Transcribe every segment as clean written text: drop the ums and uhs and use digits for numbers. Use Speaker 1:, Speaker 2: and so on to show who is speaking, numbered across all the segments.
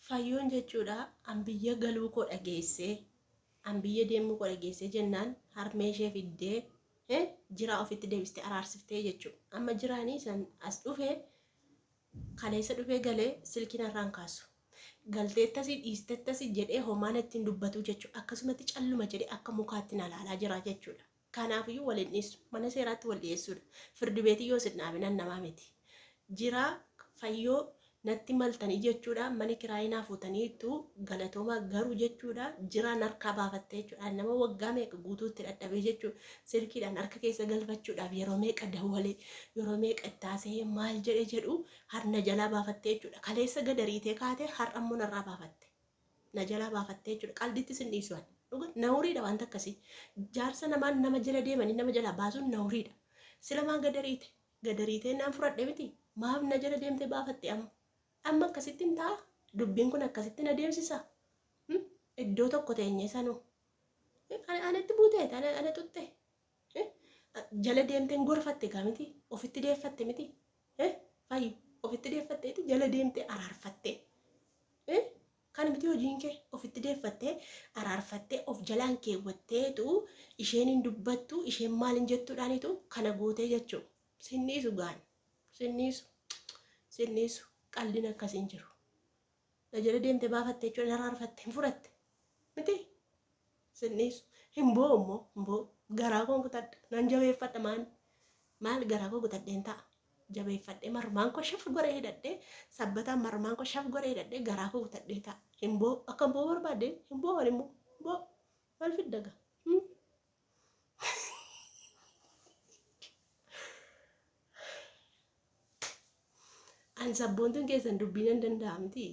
Speaker 1: Fayyoon jechuudha an biyya galuu koo dhageessee an biyya deemuu koo dhageessee jennaan harmee ishee fiddee jiraa ofitti deebistee araarsiftee jechuudha. Amma jiraanii san as dhufee kaleessa dhufee galee silkii narraan kaasu. Galteettasi dhiistettasi jedhee homaa natti hin dubbatuu jechuudha. Akkasumatti calluma jedhee akka mukaatti na laalaa jira jechuudha. Kanaafiyyuu wal hin dhiisu. Mana seeraatti wal dhiyeessuudha. Firdi beetii yoo sin dhaabinan namaa miti. Jiraa fayyoo natti maltanii jechuudha. Mana kiraayii naa fuutaniittu galatoomaa garuu jechuudha. Jiraa narkaa baafattee jechuudha. Nama waggaa meeqa guutuutti dhadhabee jechuudha. Silkiidhaan harka keessa galfachuudhaaf yeroo meeqa dawwalee yeroo meeqa itti haasa'ee maal jedhe jedhu harna jalaa baafattee jechuudha. Kaleessa gadariitee kaatee har'a immoo narraa baafatte. Na jalaa baafattee jechuudha. Qalditti sin dhiisu ani. Dhuga nawuriidha wanta akkasii. Jaarsa namaan nama jala deemanii nama jalaa baasuun nawuriidha. Sila maa gadariite? Gadariitee naan fudhadhe miti. Maaf na jala deemtee baafatte amma? Amma akkasitti hin ta'a? Dubbiin kun akkasitti na deemsisa? Iddoo tokko teenyee sanuu. Anatti buuteet, ana xuxxe. Jala deemteen gorfatte gaa miti? Ofitti deeffatte miti? Fayyu ofitti deeffatteeti jala deemtee araarfattee. Kan miti hojiin kee ofitti deeffattee araarfattee of jalaan keewwatteetu isheen hin dubbattu isheen maal hin jettuudhaanitu kana gootee jechuu. Sinniisu gaan sinniisu sinniisu qalliin akkasii hin jiru. Na jala deemte baafatte jechuudha na araarfatte hin fudhatte miti sinniisu hin boo'u immoo hin boo'u garaa koon kutadha nan jabeeffadha maal Maal garaa koo kutadheen ta'a. Jabeeffadhee marmaan koo shaf godhee hidhadhee sabbataan marmaan koo shaf godhee hidhadhee garaa koo kutadhee ta'a. Hin boo'u. Akkan boo'u barbaadde hin boo'u ani immoo. Hin boo'u. Maal fidda gaa? An sabboontuun keessan dubbii nan danda'a miti.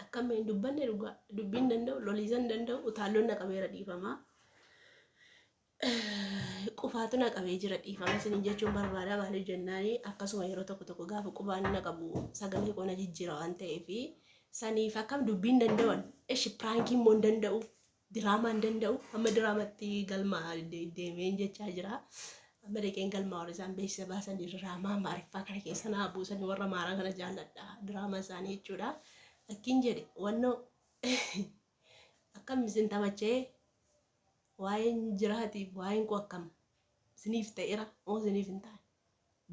Speaker 1: Akkam hin dubbanne dhugaa. Dubbii hin danda'u, loliisa hin danda'u, utaalloon na qabeera dhiifamaa. Qufaatu na qabee jira dhiifama isiniin jechuun barbaada maaliif jennaani akkasuma yeroo tokko tokko gaafa qubaan na qabu sagalee koo na jijjiira waan ta'eef saniif akkam dubbiin danda'an eshi piraankii immoo hin danda'u diraamaa hin danda'u amma diraamatti galmaa deemeen jechaa jira amma dhaqeen galmaa warra isaan beeksisa baasan diraamaa amaariffaa kana keessa naa buusan warra amaaraa kana jaalladha diraamaa isaanii jechuudha akkin jedhe wannoo akkam isin tamachee Waa'een jiraatiif waa'een koo akkam isiniif ta'eera moo isiniif hin taane?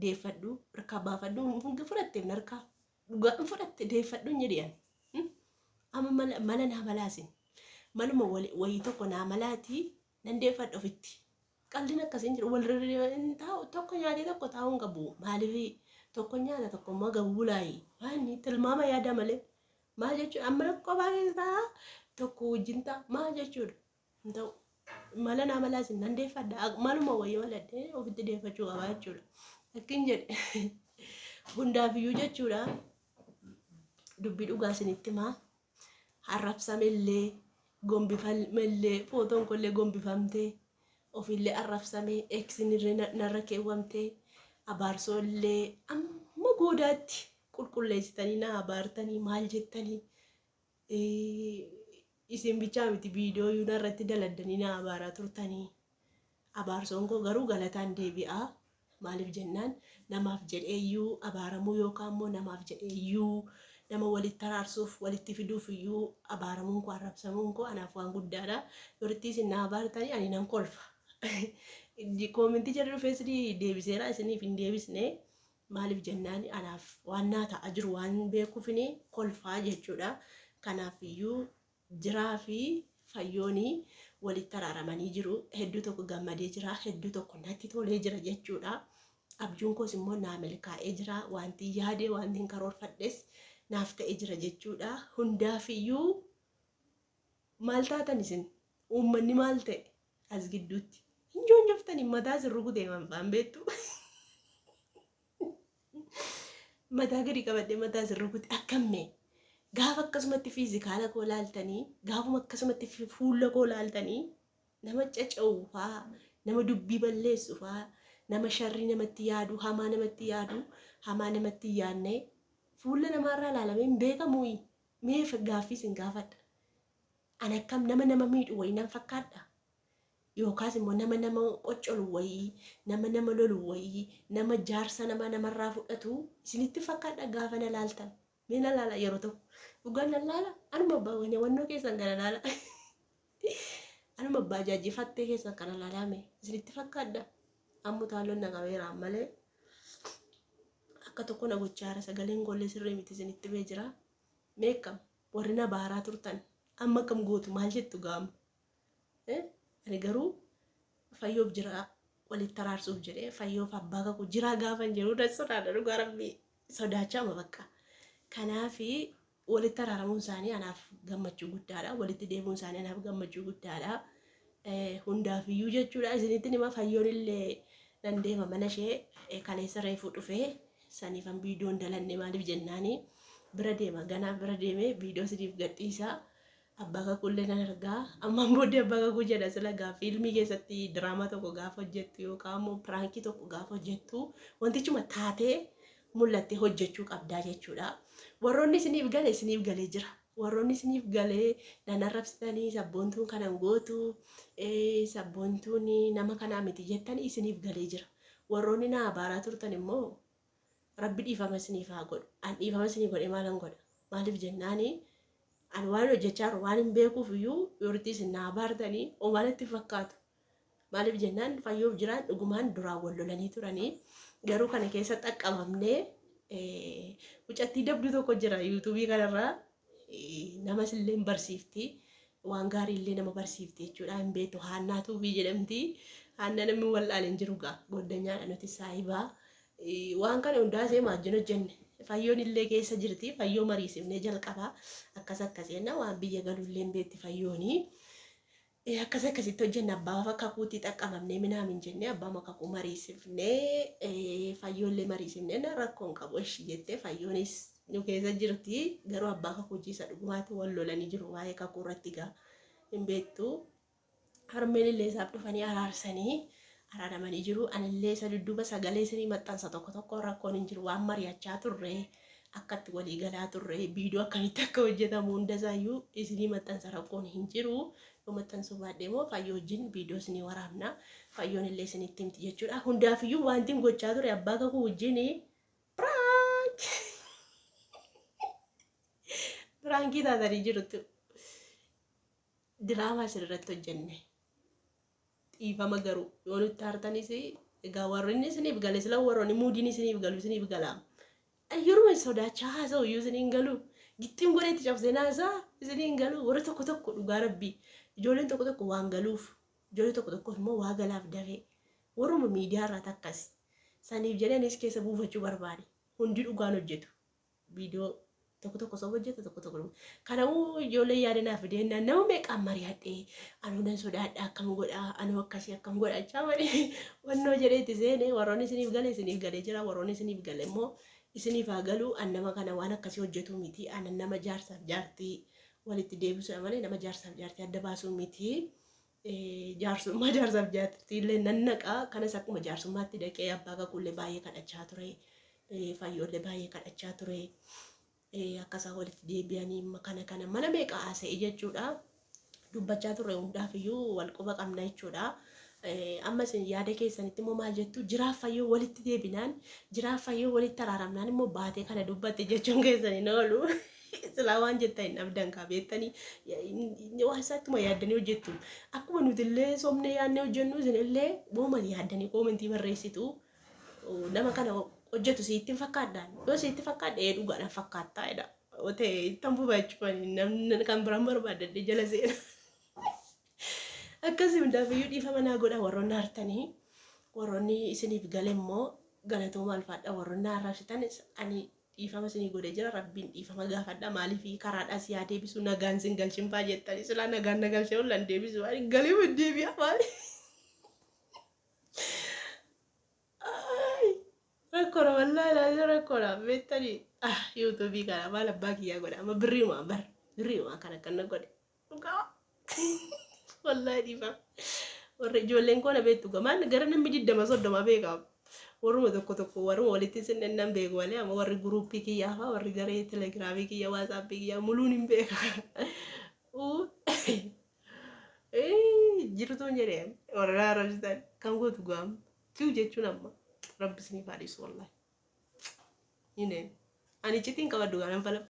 Speaker 1: Deeffadhu, harkaa baafadhu, hin fudhatteef narkaa. Dhugaa hin fudhatte deeffadhu hin jedhi ani. Amma mala, mala naa malaasin. Maluma wayii tokko naa malaatii nan deeffadha ofitti. Qaldiin akkasii hin jiru. Wal hin taa'u tokko nyaatee tokko taa'uu hin qabu. Maaliif tokko nyaata tokko immoo gabu bulaayi. Waan tilmaama yaada malee. Maal jechuudha? Amma qophaa keessa taa'a tokko wajjin ta'a maal jechuudha? Hin ta'u. Mala naa malaa isin nan deeffadha. Maluma wayii maladhee ofitti deeffachuu qabaa jechuudha. Akkin jedhe hundaafiyyuu jechuudha. Dubbii dhugaa isinitti himaa. Arrabsamellee gombifamellee footoon kollee gombifamtee ofiillee arrabsamee eeksin irra narra keewwamtee abaarsoo illee amma goodaatti qulqulleessitanii na abaartanii maal jettanii Isin bichaa miti viidiyoo iyyuu narratti daladdanii na abaaraa turtanii. Abaarsoon koo garuu galataan deebi'a. Maaliif jennaan namaaf jedhee iyyuu abaaramuu yookaan immoo namaaf jedhee iyyuu nama walitti araarsuuf walitti fiduuf iyyuu abaaramuun koo arrabsamuun koo anaaf waan guddaadha. Yorittii isin na abaartanii ani nan kolfa. Koomentii jala dhufee isinii deebiseera isiniif hin deebisne. Maaliif jennaan anaaf waan naa ta'a jiru waan beekuufini kolfaa jechuudha. Kanaaf iyyuu jiraa fi fayyooni walitti araaramanii jiru. Hedduu tokko gammadee jira. Hedduu tokko natti tolee jira jechuudha. Abjuun koos immoo naa milkaa'ee jira. Wanti yaade wanti hin karoorfadhes naaf ta'ee jira jechuudha. Hundaaf iyyuu maal taatan isin? Uummanni maal ta'e as gidduutti? Hin joonjoftanii mataa isin rukutee manfaan beektu. Mataa gadi qabadhee mataa isin rukute akkam mee? Gaafa akkasumatti fiizikaala koo laaltanii, gaafuma akkasumatti fuula koo laaltanii nama caca'u faa, nama dubbii balleessu faa, nama sharrii namatti yaadu, hamaa namatti yaadu, hamaa namatti hin yaadne fuula namaarraa ilaalamee hin beekamuuyi. Mee gaaffii isin gaafadha. Ani akkam nama nama miidhu wayii nan fakkaadha? Yookaas immoo nama nama qoccolu wayii, nama nama lolu wayii, nama jaarsa nama namarraa fudhatu isinitti fakkaadha gaafa na laaltan? Mee na laala yeroo tokko. Dhugaan na laala. Anuma abbaa wannoo keessan kana laala. Anuma baajaajii fattee keessan kana laalaa mee. Isinitti fakkaadha. Amma utaalloon na qabeera malee. Akka tokko na gochaara sagaleen gollee sirrii miti isinitti bee jira. Mee akkam warri na baaraa turtan amma akkam gootu maal jettu gaama. Ani garuu fayyoof jira walitti araarsuuf jedhee fayyoof abbaa kakuu jiraa gaafan jedhu nan sodaadha dhugaa rabbii sodaachaa ma bakka. Kanaafi walitti araaramuun isaanii anaaf gammachuu guddaadha. Walitti deebi'uun isaanii anaaf gammachuu guddaadha. Hundaafiyyuu jechuudha. Isinitti nima fayyoon illee nan deema mana ishee kaleessa reefuu dhufee saniifan viidiyoon dalanne maaliif jennaani bira deema ganaa bira deemee viidiyoo isiniif gadhiisa. Abbaa kakuullee nan argaa. Ammaan booddee abbaa kakuu jedha sila gaa fiilmii keessatti diraamaa tokko gaafa hojjettu yookaan immoo piraankii tokko gaafa hojjettu wantichuma taatee mul'attee hojjechuu qabdaa jechuudha. Warroonni isiniif gale isiniif galee jira. Warroonni isiniif galee nan arrabsitanii sabboontuun kanan gootu sabboontuun nama kanaa miti jettanii isiniif galee jira. Warroonni na abaaraa turtan immoo Rabbi dhiifama isiniif haa godhu. An dhiifama isinii godhe maalan godha? Maaliif jennaani an waan hojjechaa jiru waan hin beekuuf iyyuu yoortii isin na abaartanii homaa natti hin fakkaatu. Maaliif jennaan fayyoof jiraan dhugumaan duraan wal lolanii turanii garuu kana keessa xaqqabamnee mucattii dabduu tokko jira yuutuubii kanarraa namas illee hin barsiifti waan gaarii illee nama barsiifti jechuudha hin beektu haannaa tuubii jedhamti haannaa namni wal'aale hin jiru gaa goddanyaadha nuti saayibaa waan kana hundaa ishee maajjin hojjenne fayyoon illee keessa jirti fayyoo mariisifnee jalqabaa akkas akkas jenna waan biyya galuu illee hin beekti fayyoonii. Akkas akkasitti hojjenna abbaa kakuutti xaqqabamnee minaamin jennee abbaa kakuu mariisifnee fayyoollee mariisifnee na rakkoon qabu eshi jettee fayyoonis nu keessa jirti garuu abbaa kakuu jiisa dhugumaatti wal lolanii jiru waa'ee kakuu irratti gaa hin beektu. Harmeen illee isaaf dhufanii araarsanii araaramanii jiru. Anillee isa dudduuba sagalee isinii maxxansa tokko tokko rakkoon hin jiru waan mari'achaa turre akkatti walii galaa turre viidiyoo akkamitti akka hojjetamu hundasaayyuu isinii maxxansa rakkoon hin jiru. Yoo maxxansuu baadhee immoo fayyoo wajjin viidiyoo isinii waraabna. Fayyoon illee isinitti himti jechuudha. Hundaafiyyuu wanti gochaa ture abbaa kakuu wajjin prank piraankii taatanii jirtu. Diraamaa isin irratti hojjenne. Dhiifama garuu yoo nutti aartanis egaa warri inni isiniif gale sila warroonni muudiin isiniif galu isiniif gala. Yeruma sodaachaa haasa'u iyyuu isiniin galu. Gixxiin godhee itti cabsee naasaa isiniin galu. Warri tokko tokko dhugaa rabbii ijoolleen tokko tokko waan galuuf ijoollee tokko tokko immoo waa galaaf dafee warruma miidiyaa irraa takkas saniif jedhee anis keessa buufachuu barbaade. Hundi dhugaan hojjetu. Viidiyoo tokko tokko soba hojjeta tokko tokko dhuga. Kanaafuu ijoollee yaada naaf fidee nama meeqaan mari'adhee anuu nan sodaadha akkam godhaa anuu akkasii akkam godha jechaa malee wannoo jedhee itti seene warroonni isiniif gale isiniif galee jira warroonni isiniif gale immoo isiniif haa galu an nama kana waan akkasii hojjetu miti an nama jaarsaaf jaartii walitti deebisuudha malee nama jaarsaaf jaartii adda baasuu miti. Jaarsummaa jaarsaaf jaartii illee nan naqa kanas akkuma jaarsummaatti dhaqee abbaa kakuullee baay'ee kadhachaa ture fayyoollee baay'ee kadhachaa ture akka isaan walitti deebi'anii kana kana mana meeqa haasa'e jechuudha. Dubbachaa turre hundaaf iyyuu wal quba qabna jechuudha. Amma isin yaada keessanitti immoo maal jettu jiraaf fayyoo walitti deebinaan jiraaf fayyoo walitti araaramnaan immoo baatee kana dubbatte jechuun keessan hin oolu. Silaa waan jettan hin dhabdan kaa beektanii waan isaattuma yaaddanii hojjettu. Akkuma nuti illee somnee yaadnee hojjennu isin illee wooma yaaddanii koomentii barreessitu. Nama kana hojjetu siitti hin fakkaadhaan yoo siitti fakkaadhe ee dhugaadhaan fakkaattaa jedha. Yoo ta'e ittan fufa jechuun namni kan biraan barbaadadhe jala seena. Akkasii hundaafiyyuu dhiifama naa godha warroonni aartanii warroonni isiniif gale immoo galatooma alfaadha warroonni arrabsitan ani dhiifama isinii godhe jira rabbiin dhiifama gaafadha maaliif karaadhaa si haa deebisu nagaan sin galchin faa jettanii silaa nagaan na galchee ol nan deebisu ani galee hin deebi'a maali. Rakkoodha wallaahi laazim rakkoodha beektanii yuutuubii kana maal abbaa kiyyaa godha amma birriimaa bar birriimaa kana akkana godhe dhugaa wallaahi dhiifama. Warri ijoolleen koo na beektu gamaan gara namni 20 30 beekamu. Warruma tokko tokko warruma walitti isin nan beeku malee amma warri guruuppii kiyyaa fa'aa warri garee telegiraamii kiyya waasaappii kiyyaa muluun hin beeka. Jirtuun jedhee warra arrabsitan kan gootu gaam kiw jechuun amma rabbi isiniif haa dhiisu wallaahi. Hineen. Ani iccitiin qabadhu kanan fala.